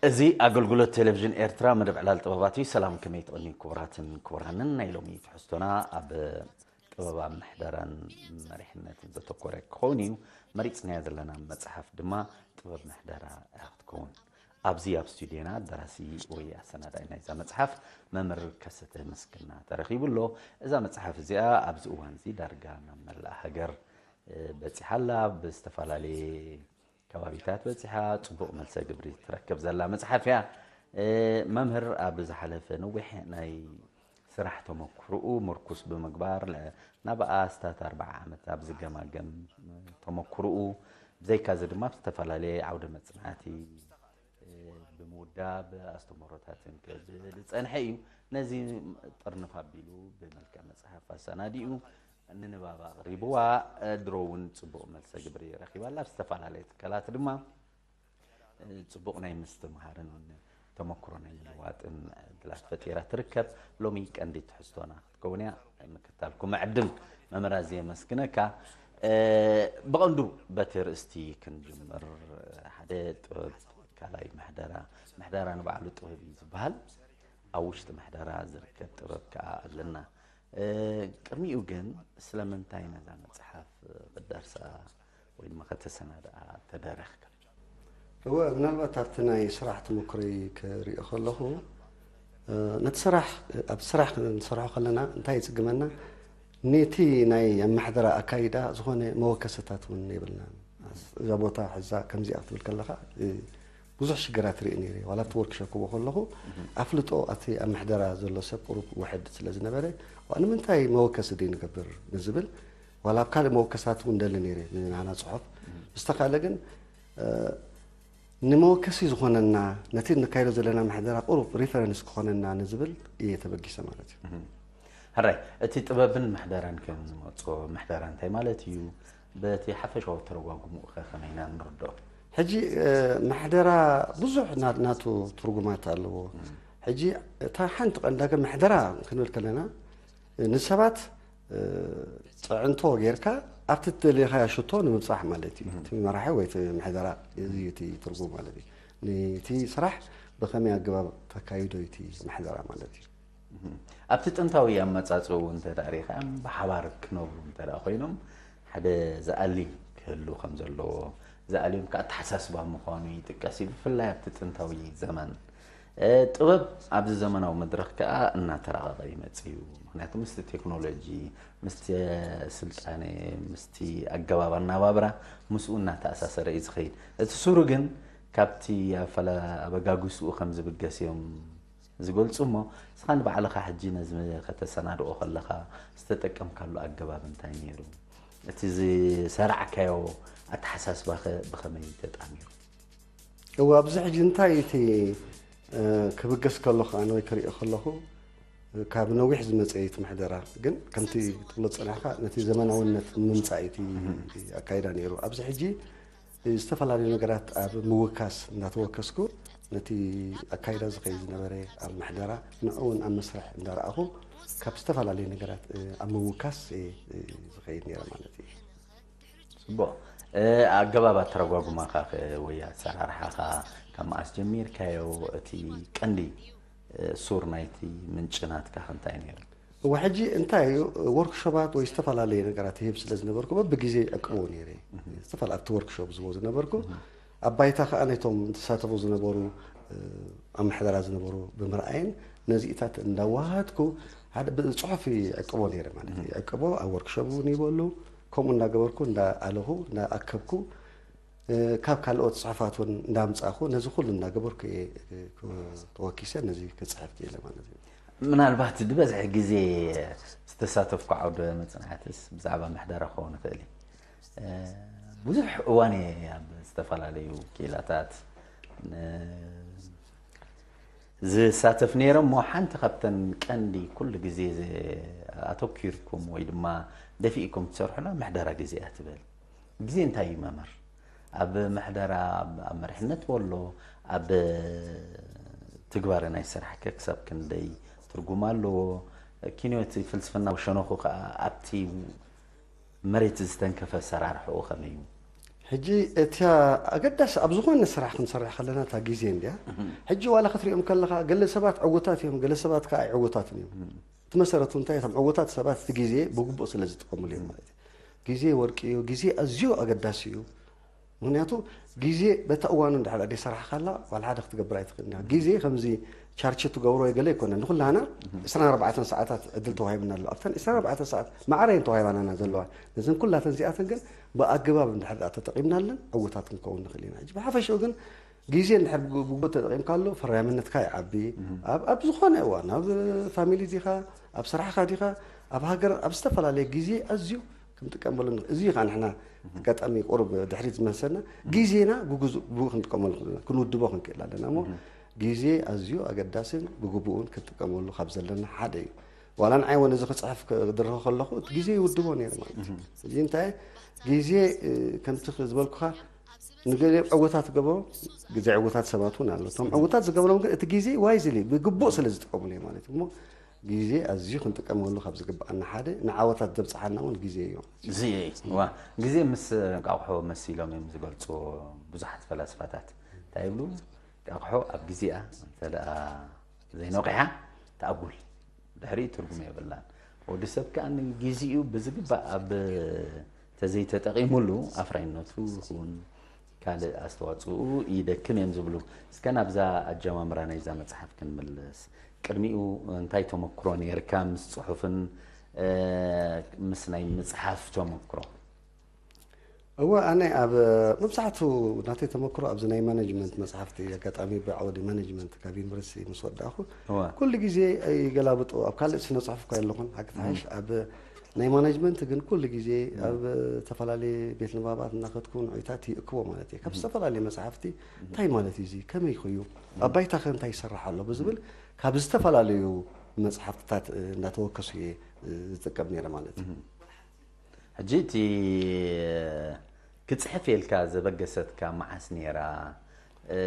እዚ ኣገልግሎት ቴሌቪዥን ኤርትራ መደብ ዕላል ጥበባት እዩ። ሰላም፣ ከመይ ትቕንዩ ክቡራትን ክቡራንን? ናይ ሎሚ ትሕዝቶና ኣብ ጥበብ ኣብ ምሕደራን መሪሕነትን ዘተኮረ ክኸውን እዩ። መሪጽናያ ዘለና መጽሓፍ ድማ ጥበብ ምሕደራ እያ ክትከውን። ኣብዚ ኣብ ስቱድዮና ደራሲ ወይ ኣሰናዳኢ ናይዛ መጽሓፍ መምህር ከሰተ ምስግና ተረኺቡ ኣሎ። እዛ መጽሓፍ እዚኣ ኣብዚ እዋን እዚ ዳርጋ ናብ መላእ ሃገር፣ እ፣ በጺሓ ኣላ። ብዝተፈላለየ ከባቢታት በጺሓ ጽቡቕ መልሰ ግብሪ ትረክብ ዘላ መጽሓፍ እያ። እ፣ መምህር ኣብ ዝሓለፈ ነዊሕ ናይ ስራሕ ተመክሮኡ ምርኩስ ብምግባር፣ ለ-፣ ናብ ኣስታት ኣርብዓ ዓመት ኣብ ዝገማገም ተመክሮኡ፣ ብዘይካዚ ድማ ኣብ ዝተፈላለየ ዓውደ መጽናዕቲ፣ እ፣ ብምውዳብ ኣስተምህሮታትን ክህብ ዝጸንሐ እዩ። ነዚ ጥርንፍ ኣቢሉ ብመልክዕ መጽሓፍ ኣሰናዲኡ ንንባብ ኣቕሪብዋ። እ፣ ድሮ እውን ጽቡቕ መልሰ ግብሪ ረኺባ ኣላ። ኣብ ዝተፈላለየ ትካላት ድማ፣ እ፣ ጽቡቕ ናይ ምስትምሃርን ተመክሮ ናይ ምልዋጥን ዕድላት ፈጢራ ትርከብ። ሎሚ ቀንዲ ትሕዝቶና ክትከውን እያ። ምክታልኩም ዕድም መምህር ኣዝየ የመስግነካ። እ፣ ብቐንዱ በቲ ርእስቲ ክንጅምር። ሓደ ጥበብ ካልኣይ ምሕደራ፣ ምሕደራ ንባዕሉ ጥበብ እዩ ዝበሃል። ኣብ ውሽጢ ምሕደራ ዝርከብ ጥበብ ከኣ ኣለና። እ፣ ቅድሚኡ ግን ስለምንታይ ነዛ መጽሓፍ ክደርሳ ወይ ድማ ከተሰናድኣ ተደረኽካ? እወ፣ ምናልባት ኣብቲ ናይ ስራሕ ተመክሮይ ክሪኦ ከለኹ፣ እ፣ ነቲ ስራሕ፣ ኣብቲ ስራሕ ክንሰርሖ ከለና እንታይ ይጽግመና? ነቲ ናይ ኣመሓድራ ኣካይዳ ዝኾነ መወከሰታት እውን የብልናን። እዛ ቦታ ሕዛ ከምዚኣ ክትብል ከለኻ፣ እ፣ ብዙሕ ሽግራት ርኢ ነይረ። ዋላ ኣብቲ ወርክሾፕ ክቦ ከለኹ፣ ኣፍልጦ ኣቲ ኣብ ምሕደራ ዘሎ ሰብ ቁሩብ ውሕድ ስለ ዝነበረ፣ "ዋ፣ ንምንታይ መወከሲ ደይ ንገብር?" ንዝብል፣ ዋላ ኣብ ካልእ መወከስታት እውን ደሊ ነይረ፣ ንናና ጽሑፍ። ብዝተኻለ ግን፣ እ፣ ንመወከሲ ዝኾነና፣ ነቲ ንካይዶ ዘለና ምሕደራ ቁሩብ ሪፈረንስ ክኾነና ንዝብል እየ ተበጊሰ ማለት እዩ። እህ። ሕራይ፣ እቲ ጥበብን ምሕደራን ከም ዝመጾ፣ ምሕደራ እንታይ ማለት እዩ? በቲ ሓፈሻዊ ተረጓጉሙ ከ ከመይ ኢና ንርድኦ? ሕጂ፣ እ፣ ምሕደራ ብዙሕ ና-፣ ናቱ ትርጉማት ኣለዎ። እም። ሕጂ እታ ሓንቲ ቀንዳ ግን ምሕደራ ክንብል ከለና፣ እ፣ ንሰባት፣ እ፣ ጽዕንቶ ጌርካ ኣብቲ እትደለኻዮ ሽቶ ንምብጻሕ ማለት እዩ። እም። እቲ መራሒ ወይ እቲ ምሕደራ፣ እዚ እዩ እቲ ትርጉም ማለት እዩ። ነቲ ስራሕ ብኸመይ ኣገባብ ተካይዶ እዩ እቲ ምሕደራ ማለት እዩ። እህ። ኣብቲ ጥንታዊ ኣመጻጽኡ እንተ ደኣ ርኢኻዮም፣ ብሓባር ክነብሩ እንተ ደኣ ኮይኖም፣ ሓደ ዝኣሊ ክህሉ ከም ዘለዎ፣ ዝኣልዮም ከኣ ኣተሓሳስባ ምዃኑ ይጥቀስ እዩ፣ ብፍላይ ኣብቲ ጥንታዊ ዘመን። እ፣ ጥበብ ኣብዚ ዘመናዊ መድረኽ ከኣ እናተራቐቐ ይመጽእ እዩ። ምኽንያቱ ምስቲ ቴክኖሎጂ፣ ምስቲ ስልጣነ፣ ምስቲ ኣገባብ ኣነባብራ ምስኡ እናተኣሳሰረ እዩ ዝኸይድ። እቲ ሱሩ ግን ካብቲ ኣፈላ-፣ ኣበጋግስኡ ከም ዝብገስ እዮም ዝገልጹ እሞ፣ ንስኻ ንባዕልኻ ሕጂ ነዚ ከተሰናድኦ ከለኻ ዝተጠቀምካሉ ኣገባብ እንታይ ነይሩ? እቲ ዝሰራዕካዮ ኣተሓሳስባኸ ብኸመይ ተጣሚሩ? እወ፣ ኣብዚ ሕጂ እንታይ እቲ፣ እ፣ ክብገስ ከለኹ ኣነ ወይ ክሪኦ ከለኹ፣ እ፣ ካብ ነዊሕ ዝመጸ እዩ እቲ ምሕደራ። ግን ከምቲ ትብሎ ዝጸናሕካ፣ ነቲ ዘመናውነት ንምምጻእ እዩ እቲ ኣካይዳ ነይሩ። ኣብዚ ሕጂ ዝተፈላለዩ ነገራት ኣብ ምውካስ እንዳተወከስኩ፣ ነቲ ኣካይዳ ዝኸይድ ዝነበረ ኣብ ምሕደራ፣ ንዕኡ እውን ኣብ መስርሕ እንዳረኣኹ፣ ካብ ዝተፈላለዩ ነገራት፣ እ፣ ኣብ ምውካስ፣ እ፣ እ፣ ዝኸይድ ነይረ ማለት እዩ። ጽቡቕ። እ፣ ኣገባብ ኣተረጓጉማኻ ኸ ወይ ኣሰራርሓኻ ካብ መኣስ ጀሚርካዮ? እቲ ቀንዲ፣ እ፣ ሱር ናይቲ ምንጪ ናትካ ከ እንታይ ነይሩ? እወ፣ ሕጂ እንታይ እዩ፣ ወርክሾፓት ወይ ዝተፈላለየ ነገራት ይህብ ስለ ዝነበርኩ፣ በብግዜ ይዕቅቦ ነይረ። እህ። ዝተፈላ-፣ ኣብቲ ወርክሾፕ ዝቦ ዝነበርኩ፣ እህ። ኣብ ባይታ ከኣ ነቶም ዝሳተፉ ዝነበሩ፣ እ፣ ኣብ ምሕደራ ዝነበሩ ብምርኣየን፣ ነዚኢታት እንዳዋሃድኩ፣ ሓደ ብጽሑፍ ይዕቅቦ ነይረ ማለት እዩ። እህ። ይዕቅቦ፣ ኣብ ወርክሾፕ እውን ይበሉ፣ ከምኡ እንዳገበርኩ፣ እንዳኣለኹ፣ እንዳኣከብኩ፣ እ፣ ካብ ካልኦት ጽሑፋት እውን እንዳምጻኹ፣ ነዚ ኩሉ እንዳገበርኩ እየ፣ እ፣ ክ-፣ ተወኪሰ ነዚ ክጽሕፍ ክኢለ ማለት እዩ። ምናልባት ዝበዝሐ ግዜ ዝተሳተፍኩ ዓውደ መጽናዕትስ ብዛዕባ ምሕደራ ክኸውን ይኽእል እዩ። እ፣ ብዙሕ እዋን እየ ኣብ ዝተፈላለዩ ክኢላታት፣ እ፣ ዝሳተፍ ነይረ እሞ፣ ሓንቲ ካብተን ቀንዲ ኩሉ ግዜ ዝ-፣ ኣተኲርኩም ወይ ድማ ደፊእኩም ትሰርሑላ ምሕደራ ግዜ እያ ትብል። ግዜ እንታይ እዩ መምህር? ኣብ ምሕደራ፣ ኣብ፣ ኣብ መሪሕነት ወሎ፣ ኣብ ትግባረ ናይ ስራሕ ከ ክሳብ ክንደይ ትርጉም ኣለዎ? ኪንዮቲ ፍልስፍናዊ ሸነኹ ከኣ ኣብቲ መሬት ዝተንከፈ ኣሰራርሕኡ ከመይ እዩ? ሕጂ እታ ኣገዳሲ ኣብ ዝኾነ ስራሕ ክንሰርሕ ከለና እታ ግዜ እንድያ። ሕጂ ዋላ ክትሪኦም ከለኻ ገለ ሰባት ዕውታት እዮም፣ ገለ ሰባት ከዓ ኣይዕውታትን እዮም። እቲ መሰረቱ እንታይ፣ እቶም ዕውታት ሰባት እቲ ግዜ ብግቡእ ስለ ዝጥቀምሉ እዮም ማለት እዩ። ግዜ ወርቂ እዩ። ግዜ ኣዝዩ ኣገዳሲ እዩ። ምክንያቱ ግዜ በታ እዋኑ እንድሕር ደኣ ዘይሰራሕካላ ዋላ ሓደ ክትገብር ኣይትኽእልን ኢኻ። ግዜ ከምዚ ቻርች ትገብሮ ገለ ኣይኮነን። ንኩላና ዕስራን ኣርባዕተን ሰዓታት ዕድል ተዋሂብና ኣሎ። ኣብተን ዕስራን ኣርባዕተን ሰዓት ማዕረ እየን ተዋሂባናና ዘለዋ። ነዘን ኩላተን እዚኣተን ግን ብኣገባብ እንድሕር ደኣ ተጠቒምናለን ዕውታት ክንከውን ንኽእል ኢና። ሕጂ ብሓፈሽኡ ግን ግዜ እንድሕር ብጉ-፣ ብጉቡእ ተጠቒምካሉ ፈራያምነትካ ይዓቢ። ኣብ፣ ኣብ ዝኾነ እዋን፣ ኣብ ፋሚሊ ዲኻ፣ ኣብ ስራሕካ ዲኻ፣ ኣብ ሃገር፣ ኣብ ዝተፈላለየ ግዜ ኣዝዩ ክንጥቀመሉ ንኽ-፣ እዚ እዩ ከዓ ንሕና ኣጋጣሚ ቁሩብ ድሕሪት ዝመልሰና። ግዜና ብግዙ-፣ ብኡ ክንጥቀመሉ ንኽእል ኢና፣ ክንውድቦ ክንክእል ኣለና እሞ ግዜ ኣዝዩ ኣገዳስን ብግቡእን ክንጥቀመሉ ካብ ዘለና ሓደ እዩ። ዋላ ንዓይ እውን እዚ ክፅሕፍ ክድርኽ ከለኹ እቲ ግዜ ይውድቦ ነይሩ ማለት እዩ። እዚ እንታይ ግዜ፣ እ፣ ከምቲ ዝበልኩኻ ንገሊኦም ዕውታት ዝገበሩ ዘይዕውታት ሰባት እውን ኣሎ። እቶም ዕውታት ዝገበሮም ግን እቲ ግዜ ዋይዝሊ ብግቡእ ስለ ዝጥቀሙሉ እዩ ማለት እዩ። እሞ ግዜ ኣዝዩ ክንጥቀመሉ ካብ ዝግብኣና ሓደ ንዓወታት ዘብፅሓና እውን ግዜ እዩ። እዚ እየ። ዋ፣ ግዜ ምስ እንቃቑሖ መሲሎም እዮም ዝገልፁ ብዙሓት ፈላስፋታት። እንታይ ይብሉ? እንቃቑሖ ኣብ ግዜኣ እንተ ደኣ ዘይነቂሓ ትኣጉል፣ ድሕሪኡ ትርጉም የብላን። ወዲ ሰብ ከኣ ንግዜኡ ብዝግባእ ኣብ ተዘይተጠቒሙሉ ኣፍራይነቱ ይኹን ካልእ ኣስተዋጽኡ ይደክም እዮም ዝብሉ። እስከ ናብዛ ኣጀማምራ ናይዛ መጽሓፍ ክንምለስ። ቅድሚኡ እንታይ ተመክሮ ነይርካ ምስ ጽሑፍን፣ እ፣ ምስ ናይ ምጽሓፍ ተመክሮ? እወ፣ ኣነ ኣብ መብዛሕትኡ ናተይ ተመክሮ ኣብዚ ናይ ማኔጅመንት መጽሓፍቲ፣ ኣጋጣሚ ብዓውዲ ማኔጅመንት ካብ ዩኒቨርሲቲ ምስ ወዳእኹ፣ እወ። ኩሉ ግዜ ይገላብጦ። ኣብ ካልእ ስነ ጽሑፍ እኳ የለኹን፣ ሓቂ ትሓሽ፣ ኣብ ናይ ማኔጅመንት ግን ኩሉ ግዜ ኣብ ዝተፈላለየ ቤት ንባባት እናኸድኩ ንዑይታት ይእክቦ ማለት እየ። ካብ ዝተፈላለየ መጽሓፍቲ እንታይ ማለት እዩ እዚ? ከመይ እዩ? ኣብ ባይታ ከ እንታይ ይሰራሕ ኣሎ? ብዝብል ካብ ዝተፈላለዩ መጽሓፍትታት፣ እ፣ እናተወከሱ እየ፣ እ፣ ዝጥቀም ነይረ ማለት እዩ። ሕጂ እቲ ክጽሕፍ ኢልካ ዘበገሰትካ መዓስ ነይራ? እ፣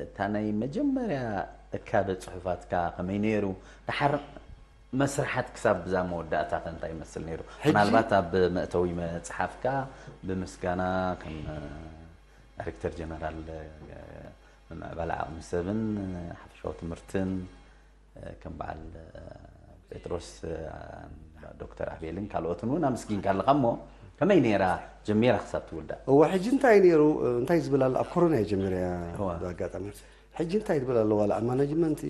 እታ ናይ መጀመርያ እካበ ጽሑፋትካ ከመይ ነይሩ? ደሓር መስርሓት ክሳብ ብዛ መወዳእታ ከ እንታይ ይመስል ነይሩ? ሕጂ ምናልባት ኣብ መእተዊ መጽሓፍካ ብምስጋና ከም፣ እ፣ ዳይሬክተር ጀነራል፣ እ፣ ምምዕባል ዓቕሚ ሰብን ሓፈሻዊ ትምህርትን፣ እ፣ ከም በዓል፣ እ፣ ጴጥሮስ፣ እ፣ ዶክተር ኣቤልን ካልኦትን እውን ኣመስጊንካ ኣለኻ። እሞ ከመይ ነይራ ጀሚራ ክሳብ ትውዳእ? እወ፣ ሕጂ እንታይ ነይሩ፣ እንታይ ዝብል ኣሎ፣ ኣብ ኮሮና እየ ጀሚረያ እዋ። ብኣጋጣሚ። ሕጂ እንታይ ዝብል ኣሎ፣ ዋላ ኣብ ማናጅመንት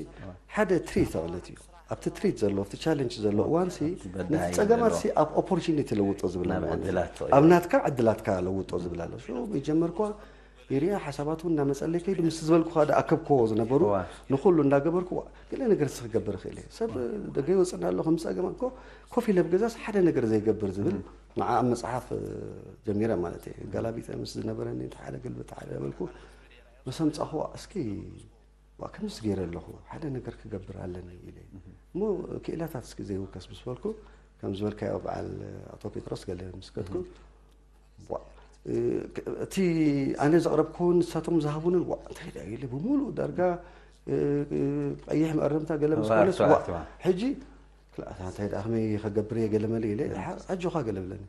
ሓደ ትሪት ማለት እዩ። ኣብቲ ትሪት ዘሎ፣ ኣብቲ ቻለንጅ ዘሎ እዋንሲ፣ ኣብቲ በዳሂ ነቲ ጸገማትሲ ዘሎ ኣብ ኦፖርቹኒቲ ለውጦ ዝብል ናብ ኣሎ ማለት እዩ። ዕድላት ተቐይሩ። ኣብ ናትካ ዕድላትካ ለውጦ ዝብል ኣሎ። ሽዑ ይጀመርኳ፣ ይርያ ሓሳባት እውን እናመጸለይ ከይዱ፣ ምስ ዝበልኩኻ ደኣ ኣከብክዎ ዝነበሩ እዋ። ንኹሉ እንዳገበርኩ፣ ዋ፣ ገለ ነገር እስኺ ክገብር እኽእል እየ። ሰብ ደገ ይወጽእና ኣሎ፣ ከም ጸገም እኮ ኮፍ ኢለ ኣብ ገዛስ ሓደ ነገር ዘይገብር ዝብል፣ ንዓ ኣብ መጽሓፍ፣ እ፣ ጀሚረ ማለት እየ። ገላቢጠ ምስ ዝነበረኒ፣ እቲ ሓደ ግልብጥ ሓደ በልኩ፣ ምስ ኣምጻኹ፣ ዋ፣ እስኪ፣ ዋ፣ ከምዚ ገይረ ኣለኹ፣ ሓደ ነገር ክገብር ኣለኒ ኢለ። እሞ ክኢላታት እስኪ ዘይውከስ ምስ በልኩ፣ ከም ዝበልካዮ በዓል ኣቶ ጴጥሮስ ገለ ምስ ከድኩ፣ ዋ፣ እ፣ እቲ ኣነ ዘቕረብኩን ንሳቶም ዝሃቡንን፣ ዋ፣ እንታይ ደኣ ኢለ ብምሉእ ዳርጋ፣ እ፣ እ፣ ቀይሕ መኣረምታ ገለ ምስ ዋ፣ ኮነስ፣ ዋ፣ ዋ፣ ዋ። ሕጂ፣ ክላ-፣ ኣታ እንታይ ደኣ ከመይ ከገብር እየ ገለ መለ ኢለ፣ ሓ-፣ ኣጆኻ ገለ ብለኒ።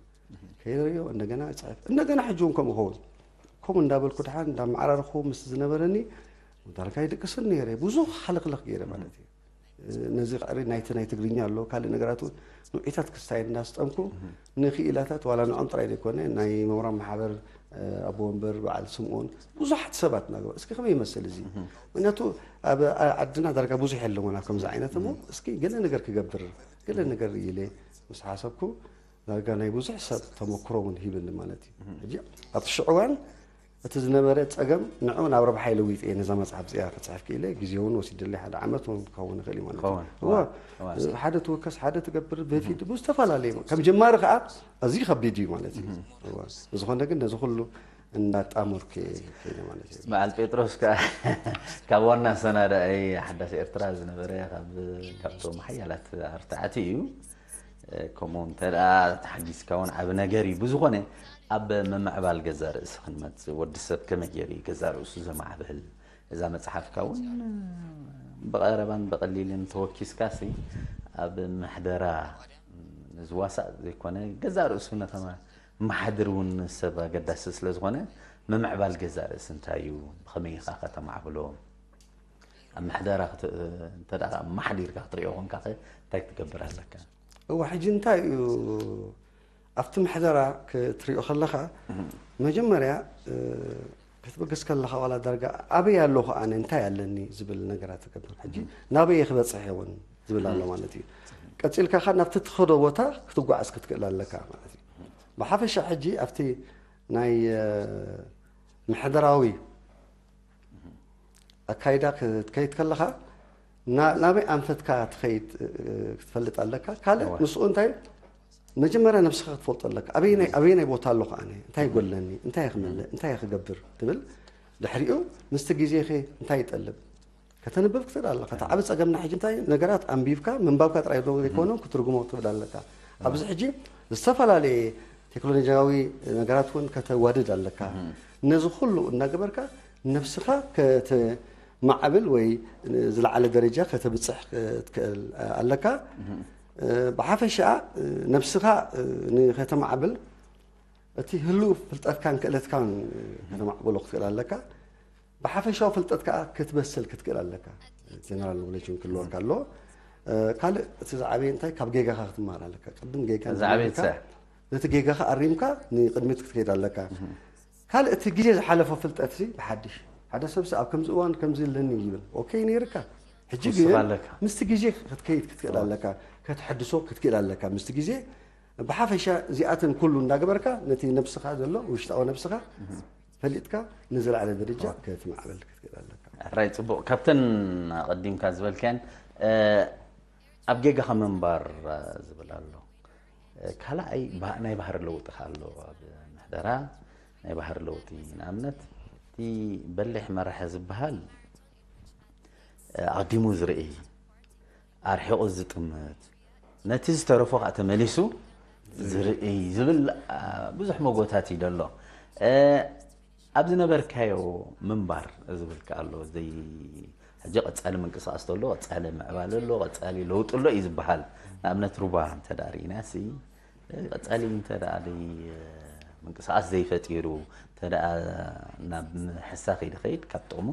ከይረዮ እንደገና ይጽሕፍ። እንደገና ሕጂ እውን ከምኡ ኸውን። ከምኡ እንዳበልኩ ደሓን እንዳመዓራርኹ ምስ ዝነበረኒ፣ ዳርጋ ይድቅስን ነይረ። ብዙሕ ሃለኽለኽ ገይረ ማለት እዩ። ነዚ ቀሪ ናይቲ ናይ ትግርኛ ኣሎ፣ ካልእ ነገራት እውን ንውዒታት ክስታይ እንዳስጠምኩ፣ ንክኢላታት ዋላ ንዖም ጥራይ ዘይኮነ፣ ናይ መምራን ማሕበር፣ እ፣ ኣቦ ወንበር በዓል ስምኦን፣ ብዙሓት ሰባት እናገበሩ፣ "እስኪ ከመይ ይመስል እዚ?" ምክንያቱ ኣብ ዓ-፣ ዓድና ዳርጋ ብዙሕ የለውን ኣብ ከምዚ ዓይነት እሞ፣ "እስኪ ገለ ነገር ክገብር፣ ገለ ነገር" ኢለ ምስ ሓሰብኩ፣ ዳርጋ ናይ ብዙሕ ሰብ ተመክሮ እውን ሂብኒ ማለት እዩ። ሕጂ ኣብቲ ሽዑ እዋን እቲ ዝነበረ ጸገም ንዑ ናብ ረብሓ ለዊጠ እየ ነዛ መጽሓፍ እዚኣ ክጽሕፍ ክኢለ፣ ግዜ እውን ወሲድለይ፣ ሓደ ዓመት እውን ክኸውን ይኽእል እዩ ማለት እዩ። ክኸውን። እዋ፣ እዋ፣ እዋ። ሓደ ትውከስ፣ ሓደ ትገብር፣ በፊት ብዝተፈላለየ፣ ከም ጀማሪ ከኣ ኣዝዩ ከቢድ እዩ ማለት እዩ። እዋ። ብዝኾነ ግን ነዚ ኩሉ እንዳጣመርኩ እየ ከይደ ማለት እዩ። በዓል ጴጥሮስ ከኣ ካብ ዋና ኣሰናዳኢ ሓዳስ ኤርትራ ዝነበረ፣ ካብ፣ ካብቶም ሓያላት ኣርታዕቲ እዩ። እ፣ ከምኡ እንተ ደኣ ተሓጊዝካ እውን ዓቢ ነገር እዩ። ብዝኾነ፣ ኣብ ምምዕባል ገዛ ርእሲ ክንመጽእ፣ ወዲ ሰብ ከመይ ገይሩ እዩ ገዛ ርእሱ ዘማዕብል? እዛ መጽሓፍካ እውን፣ እ፣ ብቐረባን ብቐሊልን ተወኪስካሲ፣ ኣብ ምሕደራ ንዝዋሳእ ዘይኮነ፣ ገዛ ርእሱ ነተማ-፣ መሓድር እውን ሰብ ኣገዳሲ ስለ ዝኾነ፣ ምምዕባል ገዛእ ርእሲ እንታይ እዩ? ብኸመይ ኢኻ ከተማዕብሎ? ኣብ ምሕደራ ክት-፣ እንተ ደኣ ማሕዲርካ ክትሪኦ ኮንካ ኸ እንታይ ክትገብር ኣለካ? እዋ፣ ሕጂ እንታይ እዩ ኣብቲ ምሕደራ ክትሪኦ ከለኻ፣ መጀመርያ፣ እ፣ ክትብግስ ከለኻ ዋላ ዳርጋ ኣበይ ኣለኹ ኣነ፣ እንታይ ኣለኒ ዝብል ነገራት ትገብር። ሕጂ ናበይ ክበጽሕ እውን ዝብል ኣሎ ማለት እዩ። ቀጺልካ ኸኣ ናብቲ ትኸዶ ቦታ ክትጓዓዝ ክትክእል ኣለካ ማለት እዩ። ብሓፈሻ ሕጂ ኣብቲ ናይ፣ እ፣ ምሕደራዊ ኣካይዳ ክትከይድ ከለኻ፣ ና-፣ ናበይ ኣንፈትካ ትኸይድ፣ እ፣ ክትፈልጥ ኣለካ። ካልእ እወ። ምስኡ እንታይ፣ መጀመርያ ነብስኻ ክትፈልጦ ኣለካ። ኣበየናይ፣ ኣበየናይ ቦታ ኣለኹ ኣነ? እንታይ ይጎድለኒ? እንታይ ክመልእ? እንታይ ክገብር? ትብል። ድሕሪኡ ምስቲ ግዜኸ እንታይ ይጠልብ? ከተንብብ ክትኽእል ኣለካ። እቲ ዓቢ ጸገምና ሕጂ እንታይ፣ ነገራት ኣንቢብካ፣ ምንባብካ ጥራይ ዶ ዘይኮነ ክትርጉሞ ክትብል ኣለካ። ኣብዚ ሕጂ ዝተፈላለየ ቴክኖሎጂያዊ ነገራት እውን ከተዋድድ ኣለካ። ነዚ ኩሉ እናገበርካ ነብስኻ ከተማዕብል ወይ ዝለዓለ ደረጃ ከተብጽሕ ክትክእል ኣለካ። ብሓፈሻ ነብስኻ ንኸተማዕብል እቲ ህሉው ፍልጠትካን ክእለትካን ከተማዕብሎ ክትክእል ኣለካ። ብሓፈሻዊ ፍልጠት ከኣ ክትበስል ክትክእል ኣለካ። ጀነራል ኖሌጅ እውን ክህልወካ ኣለዎ። ካልእ እቲ ዝዓበየ እንታይ፣ ካብ ጌጋኻ ክትመሃር ኣለካ። ቅድም ጌጋ ዝዓበየ እንተገይርካ፣ ትስራሕ። ነቲ ጌጋኻ ኣሪምካ ንቕድሚት ክትከይድ ኣለካ። ካልእ እቲ ግዜ ዝሓለፎ ፍልጠትሲ ብሓድሽ። ሓደ ሰብሲ ኣብ ከምዚ እዋን ከምዚ ኣለኒ ይብል። ኦኬ ነይርካ። ሕጂ ውስኽ ግን ኣለካ። ምስቲ ግዜ ክትከይድ ክትክእል ኣለካ። ከተሐድሶ ክትክእል ኣለካ። ምስቲ ግዜ ብሓፈሻ እዚኣተን ኩሉ እንዳገበርካ ነቲ ነብስኻ ዘሎ ውሽጣዊ ነብስኻ ፈሊጥካ ንዝለዓለ ደረጃ ክትማዕበል ክትክእል ኣለካ። ሕራይ ጽቡቕ። ካብተን ኣቐዲምካ ዝበልካየን፣ እ፣ ኣብ ጌጋኻ ምንባር፣ እ፣ ዝብል ኣሎ። እ፣ ካልኣይ ባ-፣ ናይ ባህሪ ለውጢ ኣሎ። ኣብ ምሕደራ ናይ ባህሪ ለውጢ፣ ንኣብነት፣ እቲ በሊሕ መራሒ ዝበሃል፣ እ፣ ኣቕዲሙ ዝርኢ፣ ኣርሒቑ ዝጥምት፣ ነቲ ዝተረፎ ከኣ ተመሊሱ ዝርኢ ዝብል፣ እ፣ ብዙሕ መጎታት እዩ ዘሎ። እ፣ ኣብ ዝነበርካዮ ምንባር ዝብል ከኣ ኣሎ። ዘይ-፣ ሕጂ ቀጻሊ ምንቅስቓስ ተሎ፣ ቀጻሊ ምዕባለ ኣሎ፣ ቀጻሊ ለውጢ ኣሎ እዩ ዝበሃል። ንኣብነት ሩባ እንተ ደኣ ርኢና ሲ፣ ቀጻሊ እንተ ደኣ ደይ-፣ ምንቅስቓስ ዘይፈጢሩ፣ እንተ ደኣ ናብ ምሕሳ ከይድኸይድ ካብ ጥቕሙ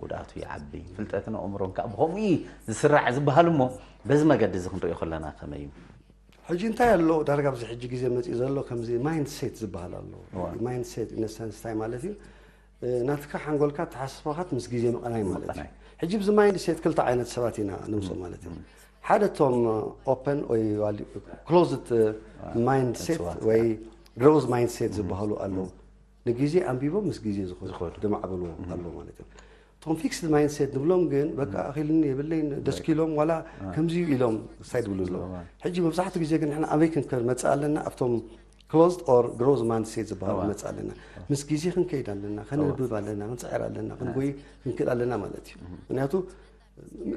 ጉድኣቱ ይዓቢ። ፍልጠትን ኣእምሮን ከኣ ብኸምኡ እዩ ዝስራዕ ዝበሃል እሞ፣ በዚ መገዲ እዚ ክንሪኦ ከለና ከመይ እዩ? ሕጂ እንታይ ኣሎ፣ ዳርጋ ኣብዚ ሕጂ ግዜ መጺኡ ዘሎ ከምዚ ማይንድሴት ዝበሃል ኣሎ። እዋ። ማይንድሴት ኢን ሰንስ እንታይ ማለት እዩ? እ፣ ናትካ ሓንጎልካ ኣተሓሳስባኻት ምስ ግዜ ምቕናይ ማለት እዩ። ምቕናይ። ሕጂ ብዚ ማይንድሴት ክልተ ዓይነት ሰባት ኢና ንምስኦም ማለት እዩ። ሓደ እቶም ኦፐን ወይ ዋሊ-፣ ክሎዝድ ማይንድሴት እጽዋት ወይ ግሮዝ ማይንድሴት ዝበሃሉ ኣለዉ። ንግዜ ኣንቢቦም ምስ ግዜ ዝኸዱ ዝኸዱ። ደማዕበልዎ ኣለዉ ማለት እዮም። እቶም ፊክስድ ማይንድሴት ንብሎም ግን በቃ ኣኺልኒ የብለይን ደስ ኢሎም ዋላ ከምዚ እዩ ኢሎም ሳይድ ብሉ ኣለዉ። እዋ። ሕጂ መብዛሕትኡ ግዜ ግን ንሕና ኣበይ ክንመጽእ ኣለና? ኣብቶም ክሎዝድ ኦር ግሮዝ ማይንድሴት ዝበሃሉ እዋ። ንመጽእ ኣለና። ምስ ግዜ ክንከይድ ኣለና፣ ከነንብብ ኣለና፣ ክንጽዕር ኣለና፣ ክንጎይ ክንክእል ኣለና ማለት እዩ። ምክንያቱ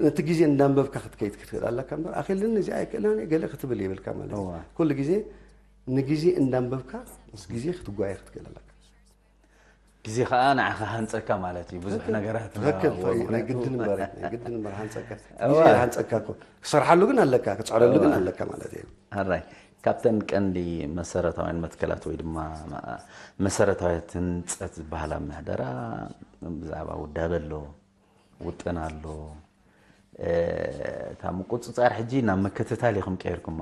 ነቲ ግዜ እንዳንበብካ ክትከይድ ክትክእል ኣለካ እምበር ኣኺልኒ እዚኣ ኣይክእላን እየ ገለ ክትብል የብልካ ማለት እዩ። እዋ። ኩሉ ግዜ ንግዜ እንዳንበብካ ምስ ግዜ ክትጓየ ክትክእል ኣለካ። ግዜ ኸኣ ንዓኻ ሃንጸካ ማለት እዩ። ብዙሕ ትክክል። ነገራት ትክክል። እናወገድኩ። ናይ ግድን እምበር፣ ናይ ግድን እምበር ሃንጸካ። እዋ። ግዜ ሃንጸካ እኮ። ክሰርሓሉ ግን ኣለካ፣ ክትጽዕረሉ ግን እዋ። ኣለካ ማለት እዩ። ሕራይ፣ ካብተን ቀንዲ መሰረታውያን መትከላት ወይ ድማ መ-፣ መሰረታውያን ህንጸት ዝበሃላ ምሕደራ ብዛዕባ ውዳበ ኣሎ፣ ውጥን ኣሎ። እ፣ እታ ምቁጽጻር ሕጂ ናብ ምክትታል ኢኹም ቀይርኩማ።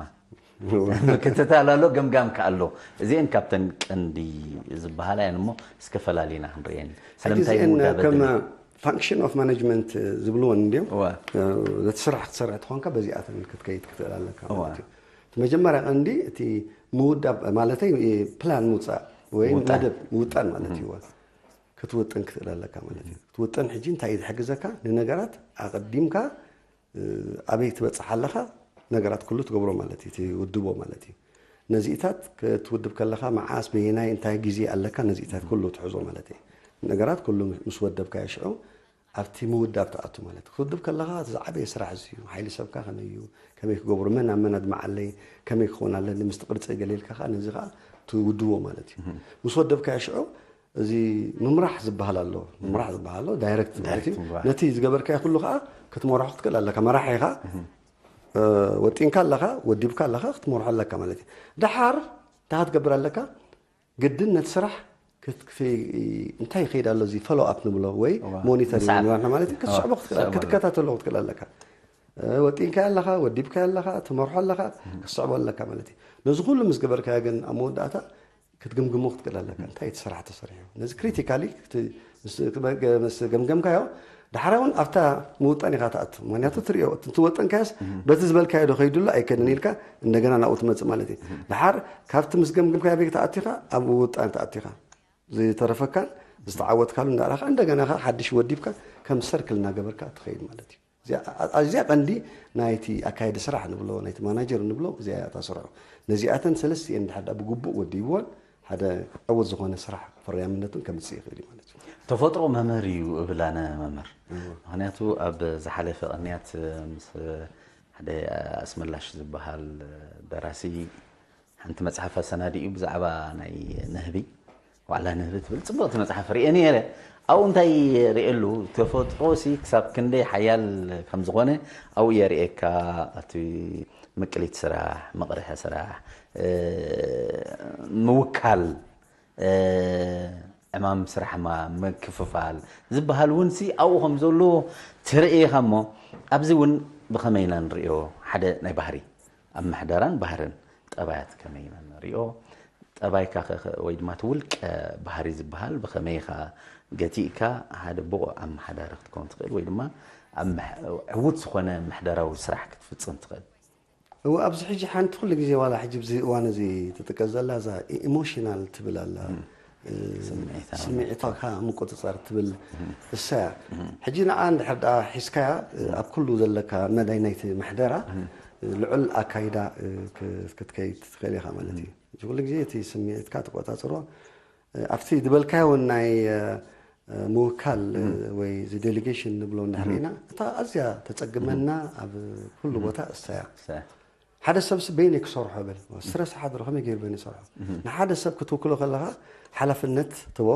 ምክትታል ኣሎ፣ ገምጋም ከኣ ኣሎ። እዚአን ካብተን ቀንዲ ዝበሃላ እየን እሞ፣ እስከ ፈላሊና ክንርእየን። ሕጂ ስለምንታይ እዚአን ምውዳበ ከም ደልዩ? ፋንክሽን ኦፍ ማኔጅመንት ዝብልወን እንድዮም። እዋ። እ፣ ነቲ ስራሕ ክትሰርሕ ተኾንካ በዚኣተን ክትከይድ ክትኽእል ኣለካ እዋ። ማለት እዩ። እቲ መጀመርያ ቀንዲ እቲ ምውዳብ ማለተይ፣ ፕላን ምውጻእ ወይ ምውጣን። መደብ ምውጣን ማለት እዩ። ክትውጥን ክትኽእል ኣለካ ማለት እዩ። ክትውጥን ሕጂ እንታይ እዩ ዝሕግዘካ? ንነገራት ኣቐዲምካ፣ እ፣ ኣበይ ትበጽሕ ኣለኻ? ነገራት ኩሉ ትገብሮ ማለት እዩ፣ ትውድቦ ማለት እዩ። ነዚኢታት ክትውድብ ከለኻ መዓስ፣ በየናይ፣ እንታይ ግዜ ኣለካ ነዚኢታት ኩሉ ትሕዞ ማለት እዩ። ነገራት ኩሉ ምስ ወደብካዮ ሽዑ ኣብቲ ምውዳብ ትኣቱ ማለት እዩ። ክትውድብ ከለኻ እቲ ዝዓበየ ስራሕ እዚ እዩ። ሓይሊ ሰብካ ከመይ እዩ? ከመይ ክገብሩ? መን ኣብ መን ኣድማዓለይ? ከመይ ክኸውን ኣለኒ? ምስቲ ቅርጺ ገለ ኢልካ ከኣ ነዚ ከኣ ትውድቦ ማለት እዩ። ምስ ወደብካዮ ሽዑ እዚ ምምራሕ ዝበሃል ኣሎ። ምምራሕ ዝበሃል ኣሎ፣ ዳይሬክት ማለት እዩ። ዳይሬክት ምምራሕ። ነቲ ዝገበርካዮ ኩሉ ከኣ ክትመርሖ ክትክእል ኣለካ። መራሒ ኢኻ። እ፣ ወጢንካ ኣለኻ፣ ወዲብካ ኣለኻ፣ ክትመርሖ ኣለካ ማለት እዩ። ደሓር እንታይ ክትገብር ኣለካ? ግድን ነቲ ስራሕ ክት- ክት- እንታይ ይኸይድ ኣሎ፣ እዚ ፎሎ ኣፕ ንብሎ ወይ እዋ። ሞኒተር ምስዓብ። ንብሎ ማለት እዩ። ክትስዕቦ እዋ፣ ክትክእል ክትስዕቦ ክትከታተሎ ክትክእል ኣለካ። እ፣ ወጢንካ ኣለኻ፣ ወዲብካ ኣለኻ፣ ትመርሖ ኣለኻ፣ ክትስዕቦ ኣለካ ማለት እዩ። ነዚ ኩሉ ምስ ገበርካዮ ግን ኣብ መወዳእታ ክትግምግሞ ክትክእል ኣለካ። እንታይ እቲ ስራሕ ተሰሪሑ? ነዚ ክሪቲካሊ ምስ ገምገምካዮ፣ ዳሕራ እውን ኣብታ ምውጣን ኢኻ ትኣቱ። ምክንያቱ ትሪኦ፣ እቲ ትወጠንካዮስ በቲ ዝበልካዮ ዶ ከይዱሎ ኣይከድን ኢልካ እንደገና ናብኡ ትመጽእ ማለት እዩ። ድሓር ካብቲ ምስ ገምገምካዮ ቤት ትኣቲኻ ኣብ ውጣን ትኣቲኻ ዝተረፈካን ዝተዓወትካሉ እንዳረኻ እንደገና ኸዓ ሓድሽ ወዲብካ ከም ሰርክል እናገበርካ ትኸይድ ማለት እዩ። እዚኣ ቀንዲ ናይቲ ኣካየዲ ስራሕ ንብሎ፣ ናይቲ ማናጀር ንብሎ እዚኣ እያ እታ ስርሑ። ነዚኣተን ሰለስቲኤን ድሓር ብግቡእ ወዲብዎን ሓደ ዕውት ዝኾነ ስራሕ ፍርያምነቱን ከምፅእ ይኽእል እዩ ማለት እዩ። ተፈጥሮ መምህር እዩ እብል ኣነ መምህር። ምክንያቱ ኣብ ዝሓለፈ ቅንያት ምስ ሓደ ኣስመላሽ ዝበሃል ደራሲ ሓንቲ መፅሓፍ ኣሰናዲኡ ብዛዕባ ናይ ንህቢ፣ ዋዕላ ንህቢ ትብል ፅብቕቲ መፅሓፍ ሪኤ ነይረ። ኣብኡ እንታይ ሪኤሉ፣ ተፈጥሮ ሲ ክሳብ ክንደይ ሓያል ከም ዝኾነ ኣብኡ የርእየካ። እቲ ምቅሊት ስራሕ፣ መቕርሐ ስራሕ፣ ምውካል፣ ዕማም ስራሕ ምክፍፋል ዝበሃል እውን ሲ ኣብኡ ከም ዘሎ ትርኢ ኢኻ። እሞ ኣብዚ እውን ብኸመይ ኢና ንሪኦ? ሓደ ናይ ባህሪ ኣብ ምሕደራን ባህርን ጠባያት ከመይ ኢና ንሪኦ? ጠባይካ ወይ ድማ እቲ ውልቀ ባህሪ ዝበሃል ብኸመይ ኢኻ ገቲእካ ሓደ ብቑዕ ኣመሓዳሪ ክትከውን ትኽእል ወይ ድማ ዕዉት ዝኾነ ምሕደራዊ ስራሕ ክትፍፅም ትኽእል? እወ፣ ኣብዚ ሕጂ ሓንቲ ኩሉ ግዜ ዋላ ሕጂ ብዚ እዋን እዚ ትጥቀስ ዘላ እዛ ኢሞሽናል ትብል ኣላ። ስምዒታካ ምቁፅፃር ትብል እሳያ። ሕጂ ንዓ እንድሕር ደኣ ሒዝካያ ኣብ ኩሉ ዘለካ መዳይ ናይቲ ምሕደራ ልዑል ኣካይዳ ክትከይድ ትኽእል ኢኻ ማለት እዩ። ሕጂ ኩሉ ግዜ እቲ ስምዒትካ ተቆፃፅሮ ኣብቲ ዝበልካዮ እውን ናይ ምውካል ወይ እዚ ዴሊጌሽን ንብሎ እንድሕር ኢና እታ ኣዝያ ተፀግመና ኣብ ኩሉ ቦታ እሳያ። ሓደ ሰብሲ በይነይ ክሰርሖ ብል ስትረስ ሓድሮ ከመይ ገይሩ በይነ ይሰርሖ? ንሓደ ሰብ ክትውክሎ ከለኻ ሓላፍነት ትቦ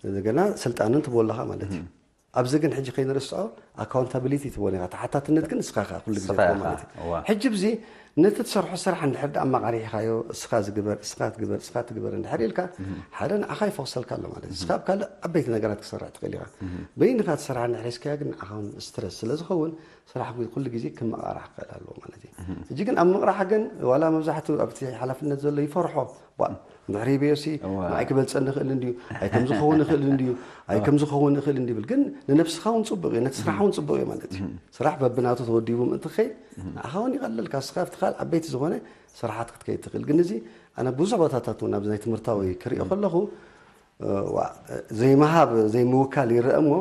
እንደገና ስልጣንን ትቦ ኣለኻ ማለት እዩ። ኣብዚ ግን ሕጂ ከይንርስዖ ኣካውንታቢሊቲ ትቦ ኢኻ። ተሓታትነት ግን እስኻ ኢኻ ኩሉ ግዜ ማለት እዩ። ሕጂ ብዚ ነቲ ትሰርሖ ስራሕ እንድሕር ደኣ ኣማቓሪሕካዮ እስኻ ዝግበር እስኻ ትግበር እስኻ ትግበር እንድሕር ኢልካ ሓደ ንዓኻ ይፈኽሰልካ ኣሎ ማለት እዩ። እስኻ ኣብ ካልእ ዓበይቲ ነገራት ክሰርሕ ትኽእል ኢኻ። በይንኻ ትሰርሓ እንድሕር ሒዝካዮ ግን ንዓኻ እውን ስትረስ ስለ ዝኸውን ስራሕ ኩሉ ግዜ ክመቓራሕ ክኽእል ኣለዎ ማለት እዩ። ሕጂ ግን ኣብ ምቕራሕ ግን ዋላ መብዛሕትኡ ኣብቲ ሓላፍነት ዘሎ ይፈርሖ። ባ እንድሕር ሂበዮሲ ንዓይ ክበልፀኒ ይኽእል እንድዩ፣ ኣይ ከም ዝኸውን ይኽእል እንድዩ፣ ኣይ ከም ዝኸውን ይኽእል እንዲ ይብል። ግን ንነብስኻ እውን ፅቡቕ እዩ፣ ነቲ ስራሕ እውን ፅቡቕ እዩ ማለት እዩ። ስራሕ በብናቱ ተወዲቡ ምእንቲ ክኸይድ ንዓኻ እውን ይቐለልካ። እስኻ ኣብቲ ካልእ ዓበይቲ ዝኾነ ስራሓት ክትከይድ ትኽእል። ግን እዚ ኣነ ብዙሕ ቦታታት እውን ኣብዚ ናይ ትምህርታዊ ክሪኦ ከለኹ ዘይምሃብ ዘይምውካል ይረአ እሞ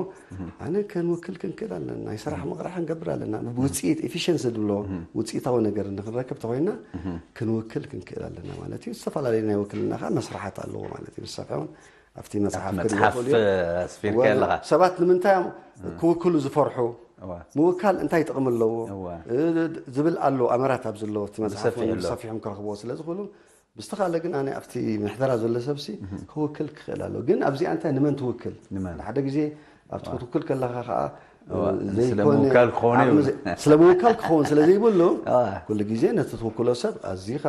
ኣነ ክንውክል ክንክእል ኣለና፣ ናይ ስራሕ ምቕራሕ ክንገብር ኣለና። ውፅኢት ኤፊሽንሲ ዝብሎ ውፅኢታዊ ነገር ንክንረክብ ተኮይና ክንውክል ክንክእል ኣለና ማለት እዩ። ዝተፈላለዩ ናይ ውክልና ከዓ መስርሓት ኣለዎ ማለት እዩ። ብዝሰፍሐ እውን ኣብቲ መፅሓፍ ክሪኦ መፅሓፍ ይኽእሉ እዮም። ኣስፊርካ ኣለኻ። ሰባት ንምንታይ እዮም ክውክሉ ዝፈርሑ? እዋ። ምውካል እንታይ ጥቕሚ ኣለዎ? እዋ። ዝብል ኣሎ ኣመራት ኣብ ዘለዎ እቲ መፅሓፍ ብሰፊሑ ኣሎ። ሰፊሖም ክረኽብዎ ስለ ዝኽእሉ ብዝተኻለ ግን ኣነ ኣብቲ ምሕደራ ዘሎ ሰብሲ ክውክል ክኽእል ኣሎ። ግን ኣብዚኣ እንታይ ንመን ትውክል? ንመን? ሓደ ግዜ ኣብቲ ክትውክል ከለኻ ከዓ እዋ፣ ዘይኮነ ስለ ምውካል ክኸውን ዓቕሚ ይብል። ዘ- ስለ ምውካል ክኸውን ስለ ዘይብሉ እዋ። ኩሉ ግዜ ነቲ ትውክሎ ሰብ ኣዚኻ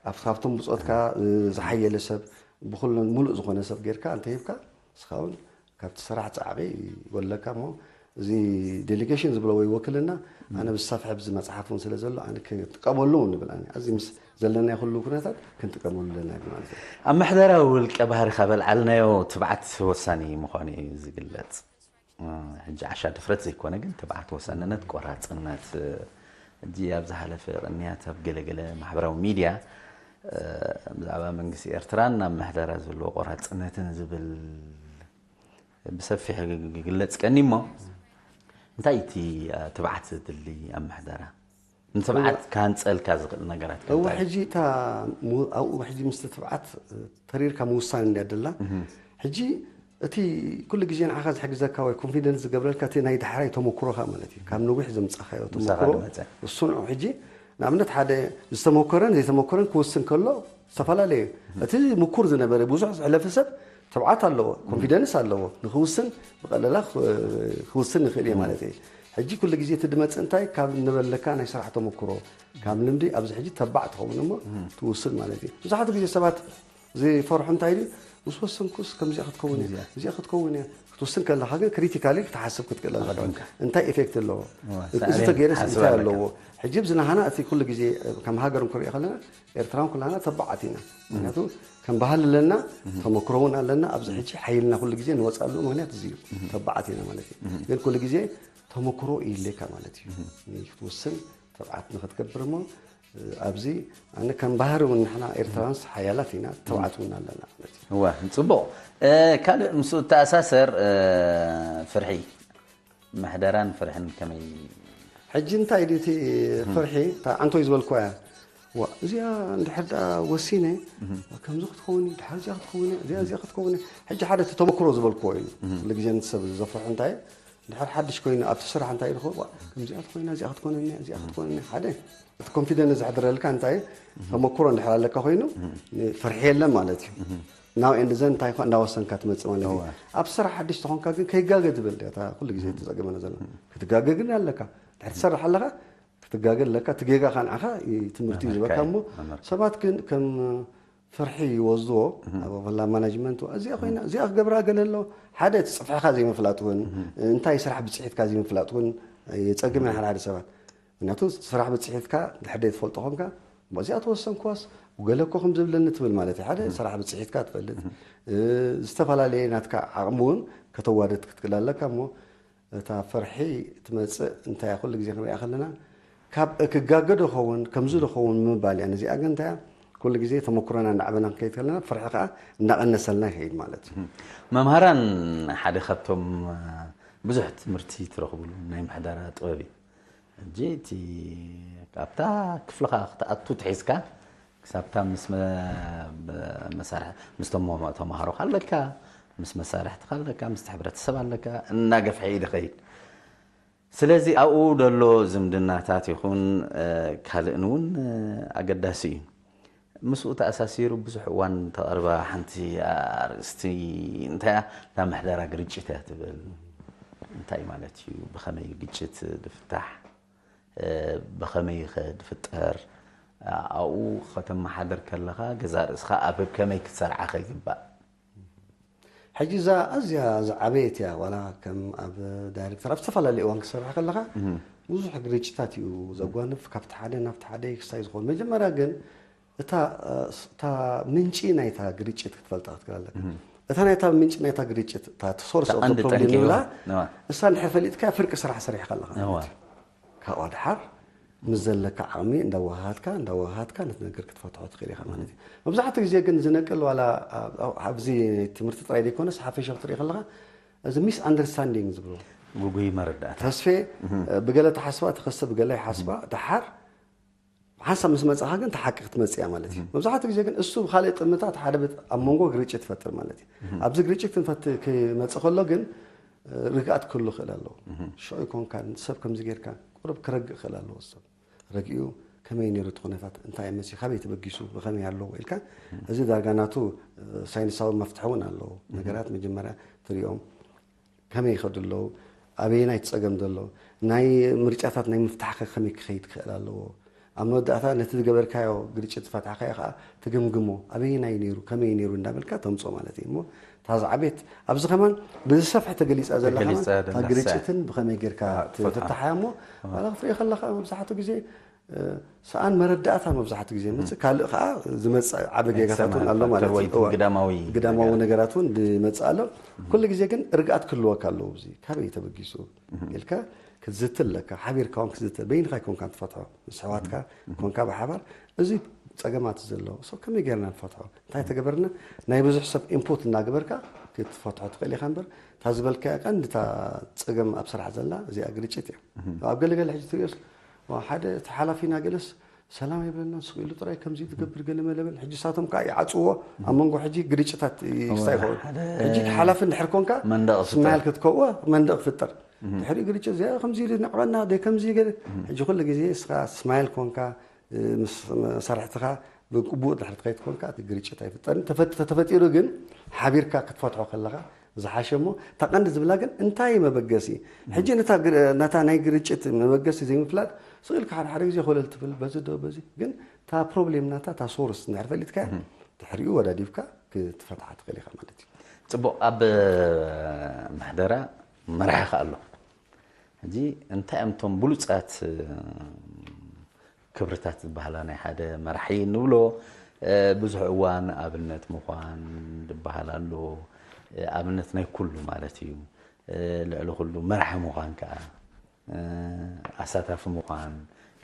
ኣብ ካብቶም ብፆትካ ዝሓየለ ሰብ ብኩሉን ሙሉእ ዝኾነ ሰብ ጌርካ እንተሂብካ ንስኻ እውን ካብቲ ስራሕ ፃዕቒ ይጎለካ እሞ እዚ ዴሊጌሽን ዝብሎ ወይ ወክልና ኣነ ብዝሰፍሐ ብዚ መፅሓፍ እውን ስለ ዘሎ ኣነ ክንጥቀመሉ እውን ንብል ኣነ ኣብዚ ምስ ዘለና ኩሉ ኩነታት ክንጥቀመሉ ኣለና ማለት እዩ። ኣብ ምሕደራዊ ውልቀ ባህሪ ካብ ኣልዓልናዮ ትብዓት ወሳኒ ምዃኑ እዩ ዝግለፅ። ሕጂ ዓሻ ድፍረት ዘይኮነ ግን ትብዓት ወሳንነት ቆራፅነት ሕጂ ኣብ ዝሓለፈ ቅንያት ኣብ ገለገለ ማሕበራዊ ሚድያ ብዛዕባ መንግስቲ ኤርትራን ኣብ ምሕደራ ዘለዎ ቆራፅነትን ዝብል ብሰፊሕ ክግለፅ ቀኒ እሞ እንታይ እቲ ትብዓት ዘድሊ ኣብ ምሕደራ ንትብዓት ካንፀልካ ዝኽእል ነገራት እወ ከንታይ? ሕጂ እታ ሙ- ኣብኡ ሕጂ ምስቲ ትብዓት ተሪርካ ምውሳን እንድያ ደላ ሕጂ እቲ ኩሉ ግዜ ንዓኻ ዝሕግዘካ ወይ ኮንፊደንስ ዝገብረልካ እቲ ናይ ዳሕራይ ተመክሮኻ ማለት እዩ። ካብ ነዊሕ ዘምፃኻዮ ምሳኻ ተመክሮ ዝመፀ። እሱንዑ ሕጂ ንኣብነት ሓደ ዝተመኮረን ዘይተመኮረን ክውስን ከሎ ዝተፈላለዩ እቲ ምኩር ዝነበረ ብዙሕ ዝሕለፈ ሰብ ትብዓት ኣለዎ፣ ኮንፊደንስ ኣለዎ፣ ንክውስን ብቐለላ ክውስን ይኽእል እየ ማለት እዩ። ሕጂ ኩሉ ግዜ እቲ ድመፅእ እንታይ ካብ ነበለካ ናይ ስራሕ ተመክሮ ካብ ልምዲ ኣብዚ ሕጂ ተባዕ ትኸውን እሞ ትውስን ማለት እዩ። ብዙሓት ግዜ ሰባት ዝፈርሑ እንታይ ድዩ? ምስ ወሰንኩስ ከምዚኣ ክትከውን እያ፣ እዚኣ ክትከውን እያ ክትወስን ከለኻ ግን ክሪቲካሊ ክትሓስብ ክትክእል ኣለካ። ኣቐዲምካ። እንታይ ኢፌክት ኣለዎ? እዋ፣ እዚ ሳዕቤን ተገይረስ ክትሓስብ እንታይ ኣለካ። ኣለዎ? ሕጂ ኣብዚ ናሃና እቲ ኩሉ ግዜ ከም ሃገር እንክሪኦ ከለና ኤርትራን ኩላና ተባዓት ኢና። ምክንያቱ ከም ባህል ኣለና፣ ተመክሮ እውን ኣለና። ኣብዚ ሕጂ ሓይልና ኩሉ ግዜ ንወፃሉ ምክንያት እዚ እዩ። ተባዓት ኢና ማለት እዩ። ግን ኩሉ ግዜ ተመክሮ ይድልየካ ማለት እዩ። ክትወስን ተብዓት ንክትገብር እሞ ኣብዚ ኣነ ከም ባህሪ እውን ንሕና ኤርትራንስ ሓያላት ኢና፣ ተብዓት እውን ኣለና ማለት እዩ። እዋ፣ ጽቡቕ። ካልእ ምስኡ እተኣሳሰር ፍርሒ፣ ምሕደራን ፍርሕን ከመይ? ሕጂ እንታይ ድዩ እቲ ፍርሒ? እታ ዓንቶይ ዝበልኩዋ እያ። ዋ እዚኣ እንድሕር ደኣ ወሲነ ከምዚ ክትኸውን እዩ፣ ድሓር እዚኣ ክትኸውን እያ፣ እዚኣ እዚኣ ክትኸውን እያ። ሕጂ ሓደ እቲ ተመክሮ ዝበልኩዎ እዩ። ኩሉ ግዜ ነቲ ሰብ ዘፍርሑ እንታይ ድሓር ሓድሽ ኮይኑ ኣብቲ ስራሕ እንታይ ኢልኩ ዋ ከምዚኣ ትኮይና እዚኣ ክትኮነኒ እያ፣ እዚኣ ክትኮነኒ እያ። ሓደ እቲ ኮንፊደንስ ዘሕድረልካ እንታይ ተመክሮ እንድሕር ኣለካ ኮይኑ ፍርሒ የለን ማለት እዩ። ናው ኤንድ ዘን እንታይ ኳ እንዳወሰንካ ትመጽእ ማለት እዩ። ኣብ ስራሕ ሓድሽ ተኾንካ ግን ከይጋገ ትብል እያ እታ ኩሉ ግዜ ተጸገመና ዘሎ። ክትጋገ ግን ኣለካ። ድሕር ትሰርሕ ኣለካ ክትጋገ ኣለካ። እቲ ጌጋ ካ ንዓኻ ትምህርቲ እዩ ዝበካ እሞ ሰባት ግን ከም ፍርሒ ይወስድዎ። ኣብ ላ ማናጅመንት እዚኣ ኮይና እዚኣ ክገብራ ገለ ኣሎ። ሓደ እቲ ጽፍሕኻ ዘይምፍላጥ እውን እንታይ ስራሕ ብጽሒትካ ዘይምፍላጥ እውን የጸግም ሓደ ሓደ ሰባት። ምክንያቱ ስራሕ ብጽሒትካ ድሕር ትፈልጦ ኾንካ እዚኣ ተወሰንኩዋስ ገለ እኮ ከም ዝብለኒ ትብል ማለት እዩ። ሓደ ስራሕ ብጽሒትካ ትፈልጥ ዝተፈላለየ ናትካ ዓቕሚ እውን ከተዋደድ ክትክእል ኣለካ እሞ እታ ፍርሒ ትመጽእ እንታይ ኩሉ ግዜ ክንሪኣ ከለና ካብ ክጋገ ዶ ኸውን ከምዚ ዶ ኸውን ምባል እያ። ነዚኣ ግን እንታይ ኩሉ ግዜ ተመክሮና እናዕበና ክንከይድ ከለና ፍርሒ ከዓ እናቐነሰልና ይኸይድ ማለት እዩ። መምሃራን ሓደ ካብቶም ብዙሕ ትምህርቲ ትረኽብሉ ናይ ምሕደራ ጥበብ እዩ። ሕጂ እቲ ኣብታ ክፍልኻ ክትኣቱ ትሒዝካ ክሳብታ ምስ መሳርሒ ምስ ተመሃሮኻ ኣለካ፣ ምስ መሳርሕትኻ ኣለካ፣ ምስ ሕብረተሰብ ኣለካ እናገፍሐ እዩ ዝኸይድ። ስለዚ ኣብኡ ዘሎ ዝምድናታት ይኹን ካልእን እውን ኣገዳሲ እዩ። ምስኡ ተኣሳሲሩ ብዙሕ እዋን ተቐርባ ሓንቲ ኣርእስቲ እንታይ እያ? እታ ምሕደራ ግርጭት እያ ትብል። እንታይ ማለት እዩ? ብኸመይ ግጭት ዝፍታሕ? ብኸመይ ከ ዝፍጠር? ኣብኡ ከተመሓድር ከለኻ ገዛእ ርእስኻ ኣብ ከመይ ክትሰርዓ ከ ይግባእ? ሕጂ እዛ ኣዝያ ዝዓበየት እያ ዋላ ከም ኣብ ዳይሬክተር ኣብ ዝተፈላለዩ እዋን ክሰርሕ ከለኻ ብዙሕ ግርጭታት እዩ ዘጓንፍ ካብቲ ሓደ ናብቲ ሓደ ክሳይ ዝኾን መጀመርያ ግን እታ እታ ምንጪ ናይታ ግርጭት ክትፈልጣ ክትክእል ኣለካ። እታ ናይታ ምንጪ ናይታ ግርጭት እታ ሶርስ ኦፍ ፕሮብሌም ይብላ እሳ እንድሕር ፈሊጥካ ፍርቂ ስራሕ ሰሪሕካ ኣለካ ማለት እዩ። ካብኣ ድሓር ምስ ዘለካ ዓቕሚ እንዳዋሃሃትካ እንዳዋሃሃትካ ነቲ ነገር ክትፈትሖ ትኽእል ኢኻ ማለት እዩ። መብዛሕትኡ ግዜ ግን ዝነቅል ዋላ ኣብዚ ትምህርቲ ጥራይ ዘይኮነስ ሓፈሻ ክትርኢ ከለካ እዚ ሚስ ኣንደርስታንዲንግ ዝብሎ ጉጉይ መረዳእታ ተስፌ ብገለ ተሓስባ ተኸስተ ብገለ ይሓስባ ድሓር ሓንሳብ ምስ መጻኻ ግን ተሓቂ ክትመጽእ እያ ማለት እዩ። መብዛሕትኡ ግዜ ግን እሱ ብካልእ ጥምታት ሓደ ኣብ መንጎ ግርጭት ትፈጥር ማለት እዩ። ኣብዚ ግርጭት ክንፈት ክመጽእ ከሎ ግን ርግኣት ክህሉ ክእል ኣለዎ። ሽዑ ይኮንካ ሰብ ከምዚ ጌርካ ቁሩብ ክረግእ ክእል ኣለዎ። ሰብ ረጊኡ ከመይ ነይሩ እቲ ኩነታት እንታይ መሲ ካበይ ተበጊሱ ብኸመይ ኣለዎ ኢልካ እዚ ዳርጋ ናቱ ሳይንሳዊ መፍትሒ እውን ኣለዎ። ነገራት መጀመርያ ትሪኦም ከመይ ይኸዱ ኣለዉ፣ ኣበየናይ እቲ ጸገም ዘሎ፣ ናይ ምርጫታት ናይ ምፍታሕ ከ ከመይ ክኸይድ ክኽእል ኣለዎ። ኣብ መወዳእታ ነቲ ዝገበርካዮ ግርጭት ዝፈታሕካዮ ከኣ ትግምግሞ፣ ኣበየናይ ነይሩ፣ ከመይ ነይሩ እንዳበልካ ተምጾ ማለት እዩ። እሞ እታ ዝዓበየት ኣብዚ ከማን ብዝሰፍሐ ተገሊጻ ዘላ ከማን እታ ግርጭትን ብኸመይ ጌርካ ትፈትሓያ እሞ ዋላ ክትሪኦ ከለኻ መብዛሕትኡ ግዜ ሰኣን መረዳእታ መብዛሕትኡ ግዜ መጽእ ካልእ ከዓ ዝመጽእ ዓበ ጌጋታት እውን ኣሎ ማለት እዩ። ግዳማዊ ነገራት እውን ዝመጽእ ኣሎ። ኩሉ ግዜ ግን ርግኣት ክህልወካ ኣለዎ። እዚ ካበይ ተበጊሱ ኢልካ ክትዝትል ኣለካ። ሓቢርካ እውን ክትዝትል በይንኻ ኣይኮንካን ትፈትሖ ምስ ኣሕዋትካ ኮንካ ብሓባር እዚ ፀገማት ዘሎ ሰብ ከመይ ጌርና ንፈትሖ እንታይ ተገበርና ናይ ብዙሕ ሰብ ኢንፑት እናገበርካ ክትፈትሖ ትኽእል ኢኻ እምበር እታ ዝበልካያ ቀንዲ እታ ፀገም ኣብ ስራሕ ዘላ እዚኣ ግርጭት እያ። ኣብ ገለገለ ሕጂ ትሪኦስ ሓደ እቲ ሓላፊና ገለስ ሰላም የብለና ስቕ ኢሉ ጥራይ ከምዚ ትገብር ገለ መለበን ሕጂ ሳቶም ከዓ ይዓፅዎ ኣብ መንጎ ሕጂ ግርጭታት ይክስታ ይኸውን። ሕጂ ሓላፊ እንድሕር ኮንካ ስማይል ክትከዎ መንደቕ ክፍጠር ድሕሪ ግርጭት እዚኣ ከምዚ ኢሉ ነዕበና ደ ከምዚ ገለ ሕጂ ኩሉ ግዜ እስኻ ስማይል ኮንካ ምስ መሳርሕትኻ ብቅቡእ ድሕሪ ትኸይድ ኮንካ እቲ ግርጭት ኣይፍጠርን። ተፈጢሩ ግን ሓቢርካ ክትፈትሖ ከለኻ ዝሓሸ እሞ እታ ቀንዲ ዝብላ ግን እንታይ መበገሲ ሕጂ ነታ ናይ ግርጭት መበገሲ ዘይምፍላጥ ስቕ ኢልካ ሓደ ሓደ ግዜ ኮለል ትብል በዚ ዶ በዚ ግን እታ ፕሮብሌም ናታ እታ ሶርስ እንድሕር ፈሊጥካ ድሕሪኡ ወዳዲብካ ክትፈትሓ ትኽእል ኢኻ ማለት እዩ። ፅቡቕ። ኣብ ምሕደራ መራሒ ከ ኣሎ። ሕጂ እንታይ እዮም እቶም ብሉፃት ክብርታት ዝበሃላ ናይ ሓደ መራሒ ንብሎ? ብዙሕ እዋን ኣብነት ምዃን ዝበሃል ኣሎ። ኣብነት ናይ ኩሉ ማለት እዩ። ልዕሊ ኩሉ መራሒ ምዃን ከዓ፣ ኣሳታፊ ምዃን፣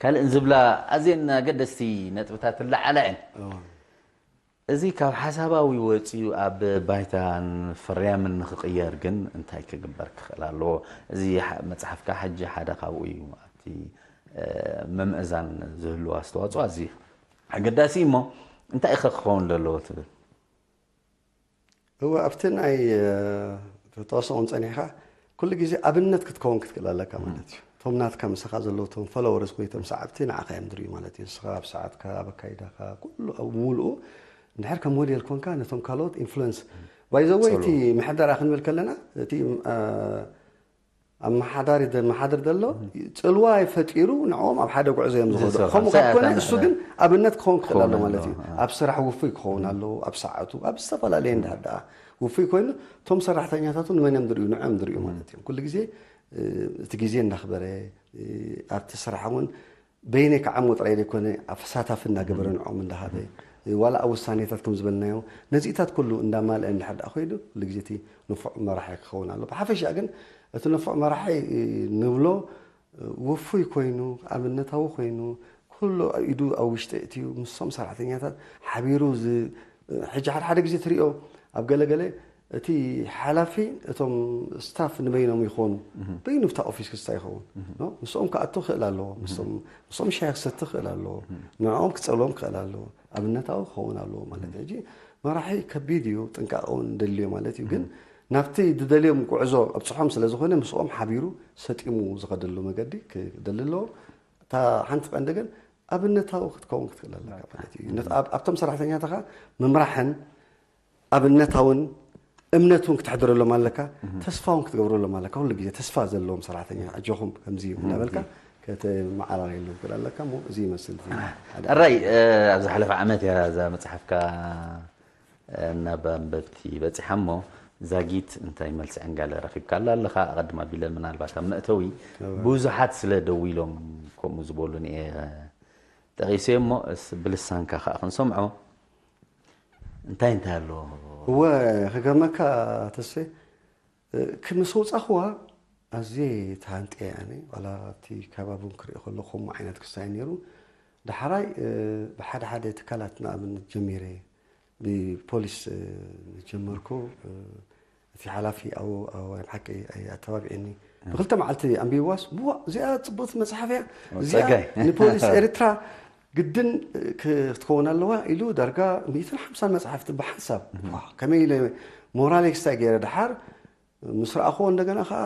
ካልእን ዝብላ ኣዝየን ኣገደስቲ ነጥብታት ዝለዓላ እየን። እዚ ካብ ሓሳባዊ ወፂኡ ኣብ ባይታን ፍርያምን ንክቕየር ግን እንታይ ክግበር ክኽእል ኣለዎ? እዚ መፅሓፍካ ሕጂ ሓደ ካብኡ እዩ። ኣብቲ ምምእዛን ዝህልዎ ኣስተዋፅኦ ኣዝዩ ኣገዳሲ እዩ። እሞ እንታይ ኢኸ ክኸውን ዘለዎ ትብል? እወ ኣብቲ ናይ ተዋስኦን ፀኒሕካ ኩሉ ግዜ ኣብነት ክትከውን ክትክእል ኣለካ ማለት እዩ። እቶም ናትካ ምሳኻ ዘለዉ እቶም ፎሎወርስ ወይ እቶም ሰዓብቲ ንዓኻ እዮም ዝርእዩ ማለት እዩ። ንስኻ ኣብ ሰዓትካ፣ ኣብ ኣካይዳኻ፣ ኩሉ ኣብ ሙሉኡ እንድሕር ከም ሞዴል ኮንካ ነቶም ካልኦት ኢንፍሉንስ ባይዘወይ እቲ ምሕደራ ክንብል ከለና እቲ ኣመሓዳሪ ዘመሓድር ዘሎ ፅልዋ ፈጢሩ ንዕኦም ኣብ ሓደ ጉዕዞ እዮም ዝኸዱ። ከምኡ ካብ ኮነ እሱ ግን ኣብነት ክኸውን ክኽእል ኣሎ ማለት እዩ። ኣብ ስራሕ ውፉይ ክኸውን ኣለዎ፣ ኣብ ሰዓቱ፣ ኣብ ዝተፈላለየ እንድሕር ደኣ ውፉይ ኮይኑ እቶም ሰራሕተኛታቱ ንመን እዮም ዝርእዩ? ንዕኦም ዝርእዩ ማለት እዮም። ኩሉ ግዜ እቲ ግዜ እንዳኽበረ ኣብቲ ስራሕ እውን በይነይ ክዓሞ ጥራይ ዘይኮነ ኣሳታፊ እናገበረ ንዕኦም እንዳሃበ ዋላ ኣብ ውሳኔታት ከም ዝበልናዮ ነዚኢታት ኩሉ እንዳማልአ እንድሕር ደኣ ኮይኑ ኩሉ ግዜ እቲ ንፉዕ መራሒ ክኸውን ኣሎ። ብሓፈሻ ግን እቲ ንፉዕ መራሒ ንብሎ ውፉይ ኮይኑ ኣብነታዊ ኮይኑ ኩሉ ኢዱ ኣብ ውሽጢ እትዩ ምስቶም ሰራሕተኛታት ሓቢሩ ሕጂ ሓደ ሓደ ግዜ ትሪኦ ኣብ ገለገለ እቲ ሓላፊ እቶም ስታፍ ንበይኖም ይኾኑ በይኑ ብታ ኦፊስ ክስታ ይኸውን ምስኦም ክኣቱ ክእል ኣለዎ ምስኦም ሻይ ክሰቲ ክእል ኣለዎ ንዕኦም ክፀልዎም ክእል ኣለዎ ኣብነታዊ ክኸውን ኣለዎ ማለት ሕጂ መራሒ ከቢድ እዩ ጥንቃቐ እውን ደልዮ ማለት እዩ ግን ናብቲ ዝደልዮም ጉዕዞ ኣብፅሖም ስለ ዝኾነ ምስኦም ሓቢሩ ሰጢሙ ዝኸደሉ መገዲ ክደሊ ኣለዎ እታ ሓንቲ ቀንዲ ግን ኣብነታዊ ክትከውን ክትክእል ኣለካ ማለት እዩ ኣብቶም ሰራሕተኛትኻ ምምራሕን ኣብነታውን እምነት እውን ክተሕድረሎም ኣለካ ተስፋ እውን ክትገብረሎም ኣለካ ኩሉ ግዜ ተስፋ ዘለዎም ሰራሕተኛ ኣጆኹም ከምዚ እዩ እናበልካ ከተመዓራረየሎም ክእል ኣለካ እሞ እዚ ይመስል ኣራይ ኣብ ዝሓለፈ ዓመት እያ እዛ መፅሓፍካ ናብ ኣንበብቲ በፂሓ እሞ ዛጊት እንታይ መልሲ ዕንጋለ ረኺብካላ ኣለኻ ኣቐድም ኣቢለ ምናልባት ኣብ መእተዊ ብዙሓት ስለ ደዊሎም ከምኡ ዝበሉኒ እየ ጠቒሰ እሞ ብልሳንካ ከዓ ክንሰምዖ እንታይ እንታይ ኣሎ እወ ክገርመካ ተስፌ ክምስ ውፃኹዋ ኣዝየ ተሃንጥየ ኣነ ዋላ ኣብቲ ከባቢ እውን ክርኢ ከሎ ከምኡ ዓይነት ክሳይ ነይሩ ዳሕራይ ብሓደ ሓደ ትካላት ንኣብነት ጀሚረ ብፖሊስ ጀመርኩ እቲ ሓላፊ ኣብኡ ናይ ብሓቂ ኣተባቢዕኒ ብክልተ መዓልቲ ኣንቢብዋስ ብዋ እዚኣ ፅቡቅቲ መፅሓፍ እያ እዚኣ ንፖሊስ ኤርትራ ግድን ክትከውን ኣለዋ ኢሉ ዳርጋ ሚእትን ሓምሳን መፅሓፍቲ ብሓንሳብ ከመይ ኢለ ሞራል ክስታይ ገይረ ድሓር ምስ ረኣኽዎ እንደገና ከዓ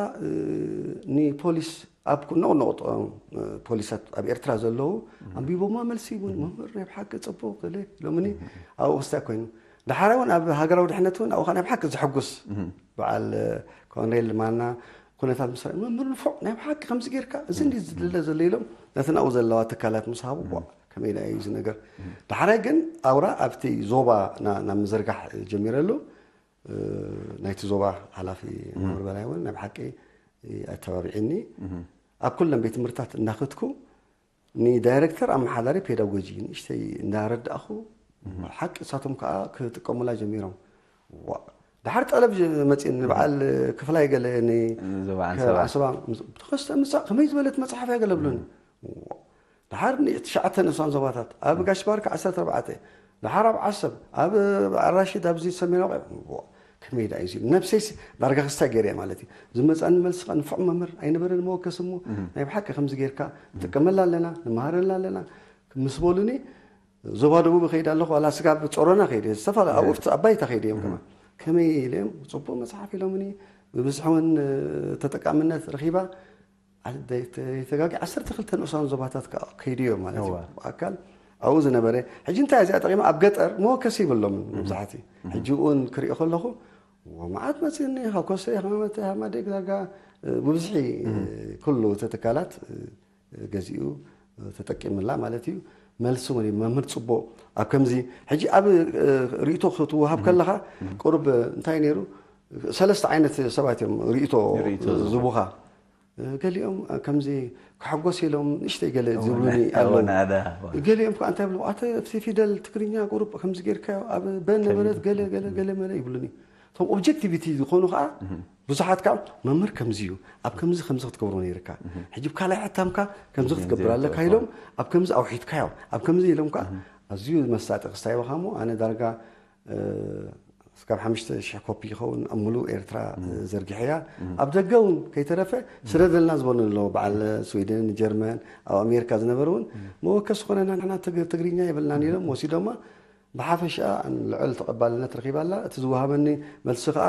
ንፖሊስ ኣብ ነቕነቕጦም ፖሊሳት ኣብ ኤርትራ ዘለዉ ኣንቢቦማ መልሲ ይቡን መምህር ናይ ብሓቂ ፅቡቅ ገለ ኢሎምኒ ኣብኡ ክስታይ ኮይኑ ዳሓር እውን ኣብ ሃገራዊ ድሕነት እውን ኣብኡ ናይ ብሓቂ ዘሐጉስ በዓል ኮንሬል ማና ኩነታት ምስ መምህር ንፉዕ ናይ ብሓቂ ከምዚ ጌርካ እዚ እንዲ ዝድለ ዘሎ ኢሎም ነተን ኣብኡ ዘለዋ ትካላት ምስ ሃቡ ከመይ ኢላ እዩ እዚ ነገር ዳሓራይ ግን ኣውራ ኣብቲ ዞባ ናብ ምዝርጋሕ ጀሚረሉ ናይቲ ዞባ ሓላፊ መምህር በላይ እውን ናይ ብሓቂ ኣተባቢዕኒ ኣብ ኩለን ቤት ትምህርታት እናኸድኩ ንዳይረክተር ኣመሓዳሪ ፔዳጎጂ ንእሽተይ እንዳረዳእኹ ሓቂ እሳቶም ከዓ ክጥቀሙላ ጀሚሮም ድሓር ጠለብ መፅእኒ በዓል ክፍላይ ገለ ንዓሰባ ተኸስተ ምፃእ ከመይ ዝበለት መፅሓፍ እያ ገለ ብሉኒ ድሓር ትሽዓተ ንእሳን ዞባታት ኣብ ጋሽ ባርካ ዓሰርተ ኣርባዕተ ድሓር ኣብ ዓሰብ ኣብ ኣራሽድ ኣብዚ ሰሜናዊ ከመይ ዳ እዩ ነብሰይስ ዳርጋ ክስታይ ገይረ ማለት እዩ ዝመፃኒ መልሲ ከዓ ንፉዕ መምህር ኣይነበረን መወከስ እሞ ናይ ብሓቂ ከምዚ ጌርካ ንጥቀመላ ኣለና ንመሃረላ ኣለና ምስ በሉኒ ዞባ ደቡብ ከይድ ኣለኹ ዋላ ስጋብ ጾሮና ከይድ ዝተፈላለዩ ኣብኡ ኣብቲ ኣባይታ ከይድ እዮም ከማ ከመይ ኢለ እዮም ፅቡቅ መፅሓፍ ኢሎምኒ ብብዝሒ እውን ተጠቃምነት ረኺባ ዘይተጋጊ ዓሰርተ ክልተ ንኡሳን ዞባታት ከይዱ እዮም ማለት እዩ ብኣካል ኣብኡ ዝነበረ ሕጂ እንታይ እዚኣ ጠቂማ ኣብ ገጠር መወከሲ ይብሎም መብዛሕቲ ሕጂ እውን ክሪኦ ከለኹ መዓት መፅእኒ ካብ ኮሰ ሃመተ ሃማደግ ዳርጋ ብብዝሒ ኩሉ እቲ ትካላት ገዚኡ ተጠቂምላ ማለት እዩ መልሲ ወይ መምህር ጽቡቕ ኣብ ከምዚ ሕጂ ኣብ እ፣ ርእይቶ ክትወሃብ ከለኻ ቁሩብ እንታይ ነይሩ ሰለስተ ዓይነት ሰባት እዮም ርእይቶ ርእይቶ ዝቡኻ ገሊኦም ከምዚ ክሕጎስ ኢሎም ንእሽተይ ገለ ዝብሉኒ ኣለዉ ናዳ ገሊኦም ከዓ እንታይ ብሉ ኣተ ኣብቲ ፊደል ትግርኛ ቁሩብ ከምዚ ጌርካዮ ኣብ በን ነበረት ገለ ገለ ገለ መለ ይብሉኒ እቶም ኦብጀክቲቪቲ ዝኾኑ ከዓ ብዙሓት ከዓ መምህር ከምዚ እዩ ኣብ ከምዚ ከምዚ ክትገብሮ ነይርካ ሕጂ ካልኣይ ሕታምካ ከምዚ ክትገብር ኣለካ ኢሎም ኣብ ከምዚ ኣውሒድካዮ ኣብ ከምዚ ኢሎም ከዓ ኣዝዩ መሳጢ ክስታይ በኻሞ ኣነ ዳርጋ እስካብ ሓሙሽተ ሽሕ ኮፒ ይኸውን ኣብ ሙሉእ ኤርትራ ዘርጊሐያ ኣብ ደገ እውን ከይተረፈ ስደደልና ዝበሉ ኣለዉ በዓል ስዊድን ጀርመን ኣብ ኣሜሪካ ዝነበሩ እውን መወከስ ዝኾነና ንሕና ትግ- ትግርኛ የብልናን ኢሎም ወሲዶማ ብሓፈሻ ልዕል ተቐባልነት ረኺባ ኣላ እቲ ዝወሃበኒ መልሲ ከዓ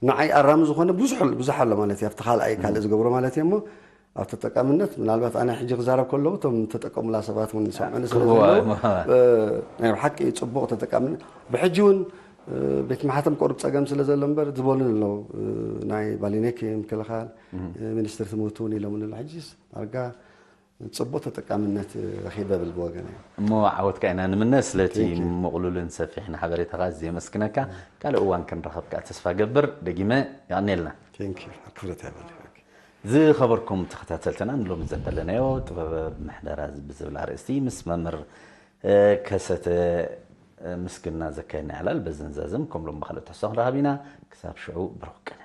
ንዓይ ኣራሚ ዝኾነ ብዙሕ ብዙሕ ኣሎ ማለት እዩ ኣብቲ ካልኣይ ካልእ ዝገብሮ ማለት እዩ እሞ ኣብ ተጠቃምነት ምናልባት ኣነ ሕጂ ክዛረብ ከለዉ እቶም ተጠቀሙላ ሰባት እውን ዝሰምዑኒ ስለ ክህቦ ዘለዉ ምሃባ። እ፣ ናይ ብሓቂ ፅቡቕ ተጠቃምነት ብሕጂ እውን እ፣ ቤት ማሕተም ቁሩብ ፀገም ስለ ዘሎ እምበር ዝበሉን ኣለዉ እ፣ ናይ ባሊኔክ ምክልኻል እ፣ ሚኒስትር ትምህርቲ እውን ኢሎምን ኣሎ ሕጂስ ዳርጋ ፅቡቕ ተጠቃምነት ረኺበ ብል ብወገነ እሞ ዓወትካ ኢና ንምነ ስለቲ ምቕሉልን ሰፊሕን ሓበሬታኻ ኣዝየ የመስግነካ። ካልእ እዋን ክንረኸብ ከዓ ተስፋ ገብር። ደጊመ የቐንየልና። ቴንክ ዩ ክብረት ያበል ዝኸበርኩም ተኸታተልትና ንሎሚ ዘንበለናዮ ጥበብ ምሕደራ ብዝብል ኣርእስቲ ምስ መምህር እ፣ ከሰተ እ፣ ምስግና ዘካየድና ዕላል በዝንዛዝም ከም ሎም ብካልእ ትሕዝቶ ክንረኸብ ኢና። ክሳብ ሽዑ ብሩኽ ቅነ።